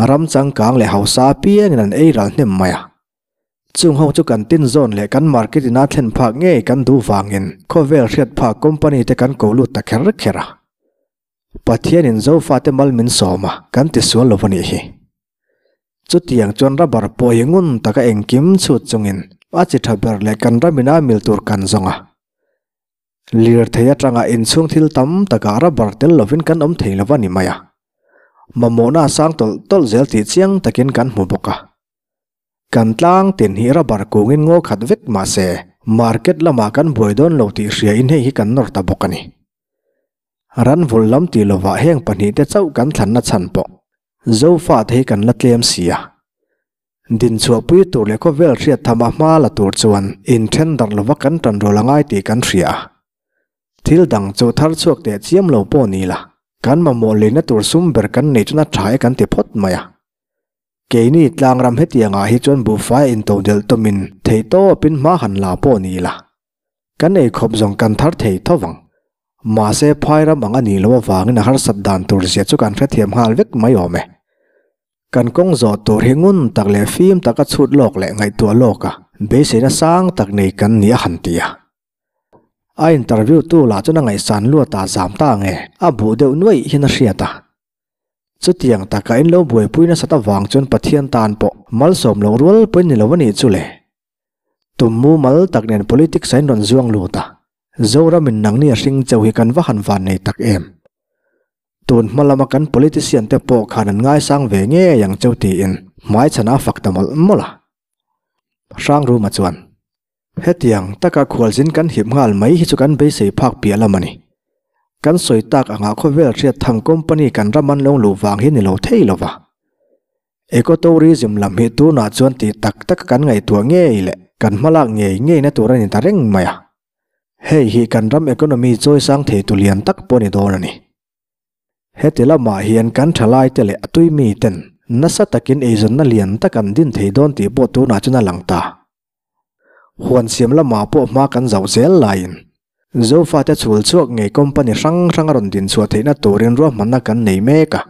[SPEAKER 1] Ram changkang leh hausa apiangin an ei ral hnem mai a. Chung ho chu kan tin zawn leh kan market ina thlen phak ngei kan duh vangin khawvel hriat phak company te kan ko lut ta kher kher a. Pathianin Zofate mal min sawm a, kan ti sual lo a nih hi. Chutiang chuan rubber pawh hi ngun taka engkim chhut chungin a chi tha ber leh kan ram ina mil tur kan zawng a. Lirthei atanga inchhung thil tam takah rubber tel lovin kan awm thei lo a ni mai a. Mamawhna a sang tawlh tawlh zel tih chiang takin kan hmu bawk a. Kan tlang tin hi rubber kungin ngaw khat vek mah se market lamah kan buai dawn lo tih hriain hei hi kan nawr ta bawk a ni. Ran vul lam tih lovah heng pahnihte chauh kan thlanna chhan pawh Zofate hi kan la tlem si a. Dinchhuahpui tur leh khawvel hriat tham a hma la tur chuan inthen darh lova kan tan rual a ngai tih kan hria a. Thil dang chu thar chhuak teh chiam lo pawh ni la, kan mamawh leina tur sum ber kan nei chuan a tha e kan ti phawt mai a. Keini tlangram hetiangah hi chuan buhfai a intodelh tawmin theihtawpin hma han la pawh ni ila, kan eikhawp zawng kan thar thei tho vang. Mahse phai ram ang a nih loh avangin a harsat dan tur zia chu kan hrethiam nghal vek mai awm e. Kan kawng zawh tur hi ngun tak leh fim taka chhut lawk leh ngaihtuah lawka beiseina sang tak nei kan ni a han ti a. A interview tu lah chuan a ngaihsan luat ah zam ta nge a buh deuh nuaih hian a hriat a. Chutiang taka in lo buaipui nasat avang chuan Pathian tan pawh malsawm loh rual pawhin ni lo a nih chu le. Tum mumal tak nen politics a in rawn zuang lut a, Zoramin nangni a hring cheu hi kan va han van nei tak em. Tun hma lama kan politician te pawh khan an ngaisang ve ngei ang cheu tiin hmaichhan a fak ta mawlh mawlh a. Hrangruma chuan, Hetiang taka khualzin kan hip nghal mai hi chu kan beisei phak piah lam a ni. Kan sawi tak angah khawvel hriat tham company kan ram an lo luh vang hi ni lo thei lo va. Ecotourism lam hi tunah chuan tih tak taka kan ngaihtuah ngei leh kan hmalak ngei ngeina tur a ni ta reng mai a. Hei hi kan ram economy chawisang theitu lian tak pawh a ni dawn a ni. Heti lamah hian kan thalaite leh a tui miten nasa takin eizawnna lian tak an din thei dawn tih pawh tunah chuan a lang ta. Huan siam lamah pawh hma kan zauh zel laiin Zofate chhul chhuak ngei company hrang hrang a rawn din chhuah theihna turin ruahmanna kan nei mek a.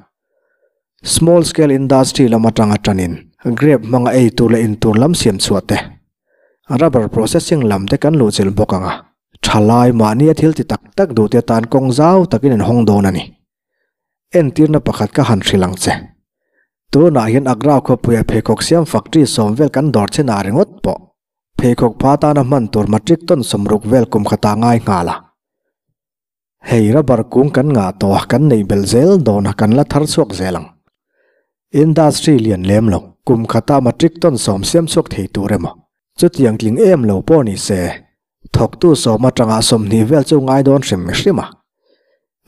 [SPEAKER 1] Small scale industry lam atanga tanin grape hmanga ei tur leh in tur lam siam chhuah te, rubber processing lam te kan luhchilh bawk ang a, thalai mahni a thil ti tak tak duh te atan kawng zau takin an hawng dawn a ni. Entirna pakhat ka han hrilh ang che. Tunah hian Agra khawpuia pheikhawk siam factory sawm vel kan dawr chin ah ringawt pawh pheikhawk pha tana hman tur matric ton 60 vel kum khatah ngai nghal a. Hei rubber kung kan ngah tawh a kan neih belh zel dawn a kan la thar chhuak zel ang. Industry lian lem lo kum khatah matric ton 10 siam chhuak thei tur emaw chutiang tling em lo pawh ni se Thawktu sawm atanga 20 vel chu ngai dawn hrim hrim a.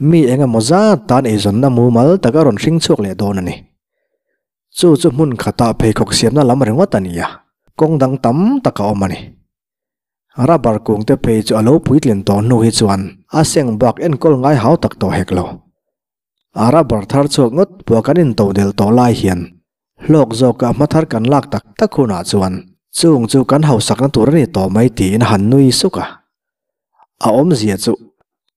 [SPEAKER 1] Mi eng emaw zat tan eizawnna mumal tak a rawn hring chhuak leh dawn a ni. Chu chu hmun khatah pheikhawk siamna lam ringawt a ni a, kawng dang tam tak a awm a ni. Rubber kung te phei chu a lo puitlin tawh hnu hi chuan a seng bak enkawl ngai hau tak tawh hek lo. A rubber thar chhuak ngawt pawh kan intodelh tawh lai hian hlawk zawka hma thar kan lak tak tak hunah chuan chung chu kan hausakna tur a ni tawh mai tiin a han nui suk a. A awmzia chu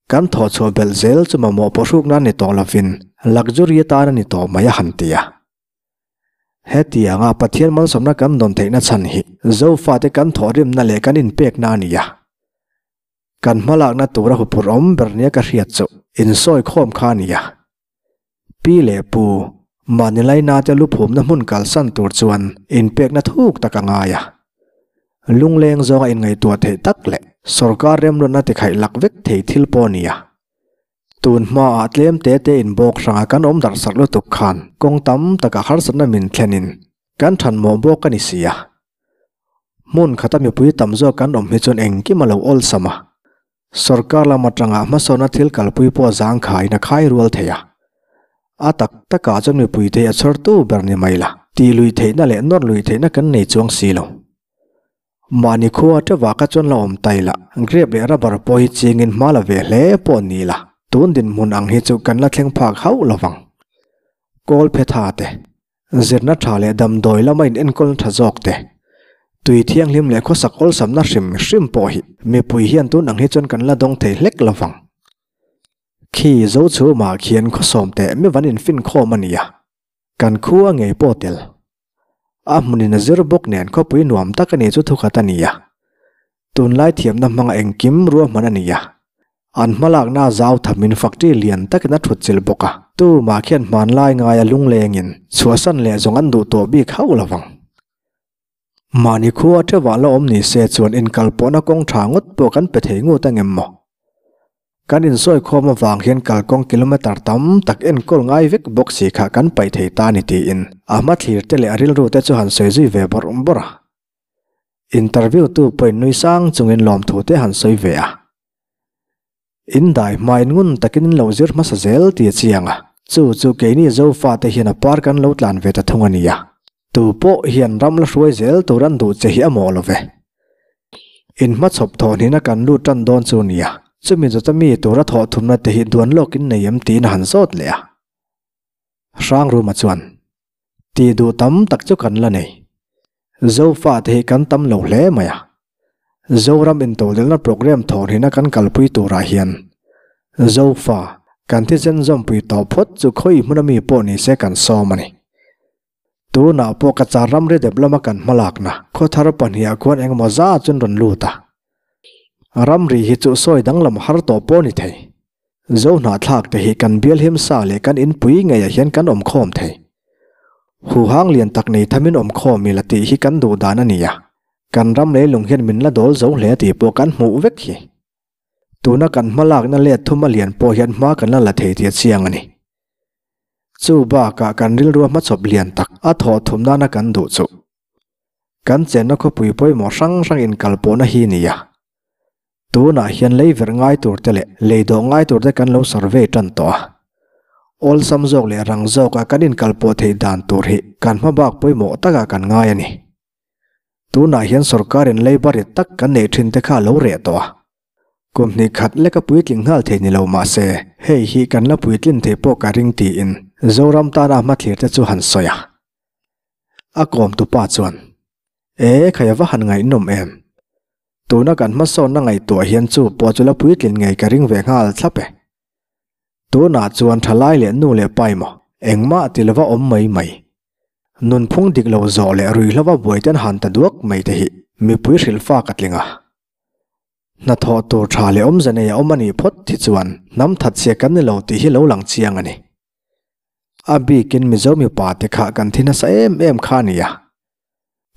[SPEAKER 1] kan thawh chhuah belh zel chu mamawh pawhruk nan ni tawh lovin luxury atan a ni tawh mai a han ti a. Hetianga Pathian malsawmna kan dawn theihna chhan hi Zofate kan thawhrimna leh kan inpekna a ni a. Kan hmalakna tura huphurh awm ber nia ka hriat chu insawi khawm kha a ni a. Pi leh pu, mahni lainate luphumna hmun kalsan tur chuan inpekna thuk tak a ngai a. Lungleng zawnga inngaihtuah theih tak leh sorkar remlawtna tikhaih lak vek thei thil pawh a ni a. Tun hmaah tlem te te inbawk hranga kan awm darh sak lutuk khan kawng tam takah harsatna min thlenin kan thanmawh bawk a ni si a. Hmun khata mipui tam zawk kan awm hi chuan engkim a lo awlsam a. Sorkar lam atanga hmasawnna thil kalpui pawh zangkhaiin a khai rual thei a. A tak takah chuan mipui te hi a chhawrtu ber ni mai la, tih lui theihna leh nawr lui theihna kan nei chuang si lo. Mahni khua teuhah kha chuan la awm tai la, grape leh rubber pawh hi chingin hma la ve hle pawh ni la, tun dinhmun ang hi chu kan la thleng phak hauh lo vang. Kawl phe tha te, Zirna tha leh damdawi lama in enkawl tha zawk te, tui thianghlim leh khawsak awlsamna hrim hrim pawh hi mipui hian tun ang hi chuan kan la dawng thei hlek lo vang. Khi zo chhumah khian khawsawm teh mi van infin khawm a nia, kan khua ngei pawh tel. A hmunin a zir bawk nen khawpui nuam tak a ni chu thukhat a nia. Tunlai thiamna hmanga engkim ruahman a ni a, an hmalakna a zau thamin factory lian takin a thut chilh bawk a, tumah khian hmanlai ngaia lunglengin chhuahsan leh zawng an duh tawh bik hauh lo vang. Mahni khua theuhah la awm ni se chuan inkalpawhna kawng tha ngawt pawh kan pe thei ngut angem maw? Kan insawi khawm avang hian kalkawng kilometre tam tak enkawl ngai vek bawk si kha kan paih thei ta a ni tiin a hmathlir te leh a rilru te chu han sawi zui ve bawrh bawrh a. Interview tu pawhin nui sang chungin lawmthu te han sawi ve a. In dai hmain ngun takin in lo zir hmasa zel tih a chiang a, chu chu keini Zofa te hian a par kan lo tlan ve ta thung a nia. Tu pawh hian ram la hruai zel tur an duh che hi a mawh lo ve. In hmachhawp thawhhnihna kan lut tan dawn chu nia, chumi zawta mi tura thawh thumna te hi duan lawkin nei em tiin a han zawt leh a. Hrangruma chuan. Tih duh tam tak chu kan la nei. Zofa te hi kan tam lo hle mai a. Zoram intodelhna programme thawhhnihna kan kalpui turah hian Zofa kan thisen zawmpui tawh phawt chu khawi hmuna mi pawh ni se kan sawm a ni. Tunah pawh ka char ramri dep lama kan hmalakna khawthar pahniha khuan engemaw zat chuan rawn lut a. Ramri hi chu sawi danglam har tawh pawh ni thei. Zo hnahthlak te hi kan bial himsa leh kan inpui ngeiah hian kan awm khawm thei. Huhang lian tak nei thamin awm khawm ila tih hi kan duh dan a ni a, kan ram leilung hian min la dawl zo hle tih pawh kan hmuh vek hi. Tuna kan hmalakna let thum a lian pawh hian hma kan la la thei tih a chiang a ni. Chu bakah kan rilrua hmachhawp lian tak a thawh thum nana kan duh chu. Kan chenna khawpui pawimawh hrang hrang inkalpawhna hi ni a. Tunah hian lei verh ngai tur te leh lei dawh ngai tur te kan lo survey tan tawh a. Awlsam zawk leh rang zawka kan inkalpawh theih dan tur hi kan hma bak pawimawh takah kan ngai a ni. Tunah hian sorkarin lei barit tak kan neih thin te kha a lo reh tawh a. Kum hnih khat leka puitling nghal thei ni lo mah se hei hi kan la puitlin thei pawh ka ring tiin Zoram tana hmathlir te chu han sawi a. A kawmtu pa chuan, E, khai a va han ngaihnawm em? Tuna kan hmasawnna ngaihtuah hian chu pawh chu la puitlin ngei ka ring ve nghal thlap e. Tunah chuan thalai leh nu leh pa emaw engmah ti lova awm mai mai. Nunphung dik lo zawh leh ruihhlova buaiten han ta duak mai te hi mipui hrilhfa ka tling a. Hnathawh tur tha leh awmze nei a awm a nih phawt hi chuan hnam thatchhia kan ni lo tih hi lo lang chiang a ni. A bikin Mizo mipa te kha kan thi nasa em em kha a ni a.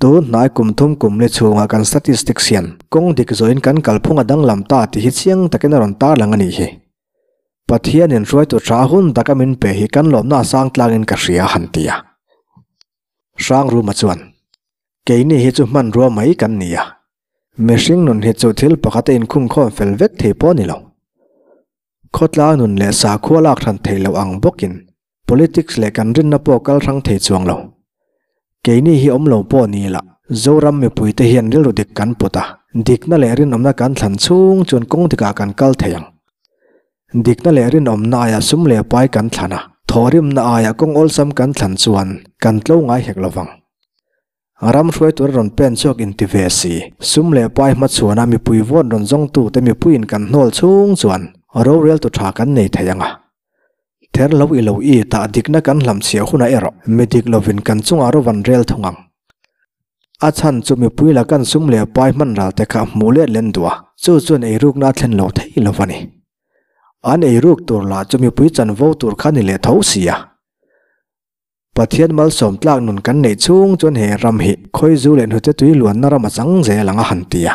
[SPEAKER 1] Tun hnai kum thum kum li chhunga kan statistics hian kawng dik zawhin kan kalphung a danglam ta tih hi chiang takin a rawn tarlang a nih hi. Pathianin hruaitu tha hun taka min pe hi kan lawmna a sang tlangin ka hria han ti a. Hrangruma chuan, Keini hi chu hmanrua mai kan ni a. Mihring nun hi chu thil pakhat a inkhungkhawm fel vek thei pawh a ni lo. Khawtlang nun leh sakhua lak hran thei loh ang bawkin Politics leh kan rinna pawh kal hrang thei chuang lo. Keini hi awm lo pawh ni ila, Zoram mipuite hian rilru dik kan put a, dikna leh rinawmna kan thlan chhung chuan kawng dikah kan kal thei ang. Dikna leh rinawmna aia sum leh pai kan thlan a, thawhrimna aia kawng awlsam kan thlan chuan kan tlo ngai hek lo vang. Ram hruai tura rawn pen chhuak inti ve si. Sum leh pai hmachhuana mipui vote rawn zawngtute mipuiin kan hnawl chhung chuan roreltu tha kan nei thei ang a. Ther lo i lo i tah dikna kan hlamchhiah hunah erawh mi dik lovin kan chungah ro van rel thung ang. A chhan chu mipui la kan sum leh pai hman ral te kha hmuh let len duh a, chu chuan eirukna a thlen lo thei lo a ni. An eiruk tur lah chu mipui chanvo tur kha ni leh tho si a. Pathian malsawm tlak nun kan neih chhung chuan he ram hi khawizu leh hnute tui luanna ram a chang zel ang a han ti a.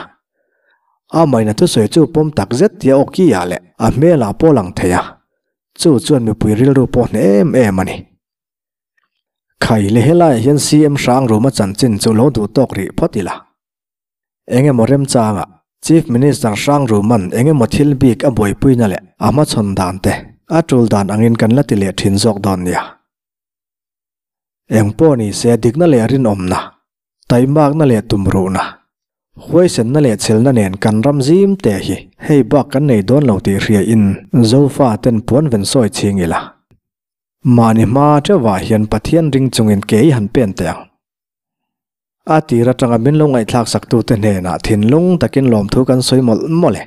[SPEAKER 1] Amahin a thusawi chu pawm tak zet tia aw ki ah leh a hmelah pawh lang thei a, chu chuan mipui rilru pawh hneh em em a ni. Khai le helaiah hian CM Hrangruma chanchin chu lo duh tawk rih phawt ila. Eng emaw remchangah Chief Minister Hrangruman eng emaw thil bik a buaipuina leh a hmachhawn dan te a tul dan angin kan la ti leh thin zawk dawn nia. Eng pawh ni se dikna leh rinawmna, taimakna leh tumruhna, huaisenna leh chhelna nen kan ram zim te hi hei bak kan nei dawn lo tih hriain Zofa ten puan ven sawi chhing ila. Mahni hma teuhah hian Pathian ring chungin ke i han pen teh ang. A tir atanga min lo ngaihthlak saktute hnenah thinlung takin lawmthu kan sawi mawlh mawlh e.